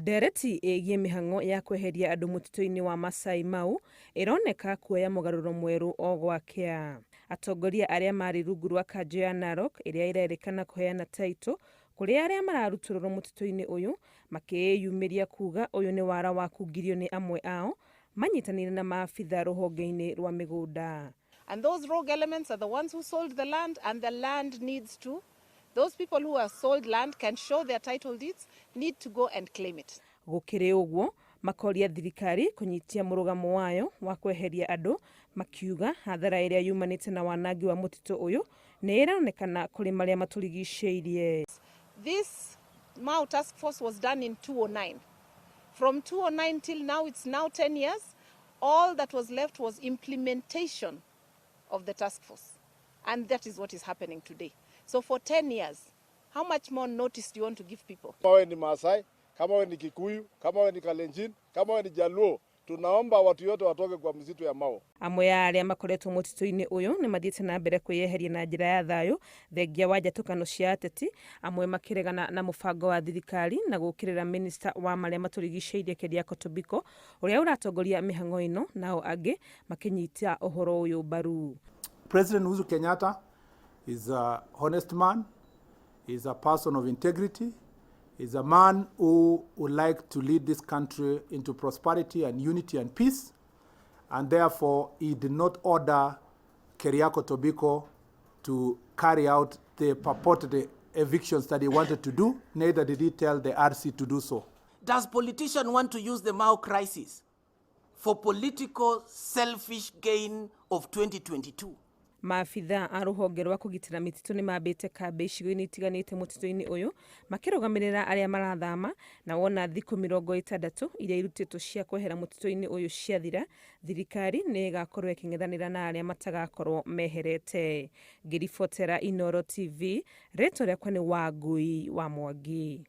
Ndereti ĩgiĩ mĩhang'o ya kweheria andũ mũtitũ-inĩ wa Masai Mau ĩroneka kuoya mũgarũro mwerũ o gwakĩa. Atongoria arĩa marĩ rungu rwa kanjũ ya Narok ĩrĩa ĩrerĩkana kũheana taitũ kũrĩ arĩa mararutũrũrwo mũtitũ-inĩ ũyũ makĩĩyumĩria kuga ũyũ nĩ wara wa kungirio nĩ amwe ao manyitanĩire na maabitha rũhonge-inĩ rwa mĩgũnda. And those rogue elements are the ones who sold the land, and the land needs to, those people who have sold land can show their title deeds, need to go and claim it. Gũkĩrĩ ũguo, makoria thirikari kũnyitia mũrũgamo wayo wa kweheria andũ, makiuga hathara ĩrĩa yumanĩte na wanangi wa mũtitũ ũyũ nĩ ĩronekana kũrĩ marĩa matũrigicĩirie. This Mau task force was done in 2009. From 2009 till now, it's now 10 years. All that was left was implementation of the task force. And that is what is happening today. So for 10 years, how much more notice do you want to give people? Kama wewe ni Maasai, kama wewe ni Kikuyu, kama wewe ni Kalenjin, kama wewe ni Jaluo, tunaomba watu yote watoke kwa msitu ya Mau. Amwe a arĩa makoretwo mũtitũ-inĩ ũyũ nĩ mathiĩte na mbere kwĩyeheria na njĩra ya thayũ thengia wa njatũkano cia ateti, amwe makĩregana na mũbango wa thirikari na gũkĩrĩra minista wa marĩa matũrigicĩirie Keriako Tobiko ũrĩa ũratongoria mĩhang'o ĩno, nao angĩ makĩnyita ũhoro ũyũ mbaru. President Uhuru Kenyatta is a honest man, is a person of integrity, is a man who would like to lead this country into prosperity and unity and peace, and therefore he did not order Keriako Tobiko to carry out the purported evictions that he wanted to do, neither did he tell the RC to do so. Does politician want to use the Mau crisis for political selfish gain of 2022? Maabitha a rũhonge rwa kũgitĩra mĩtitũ nĩ mambĩte kambĩ icigo-inĩ itiganĩte mũtitũ-inĩ ũyũ makĩrũgamĩrĩra arĩa marathama, na wona thikũ 60 iria irutĩtwo cia kwehera mũtitũ-inĩ ũyũ ciathira, thirikari nĩ ĩgakorwo ĩkĩng'ethanĩra na arĩa matagakorwo meherete. Ngĩribotera Inooro TV, rĩtwa rĩakwa nĩ Wangui wa Mwangi.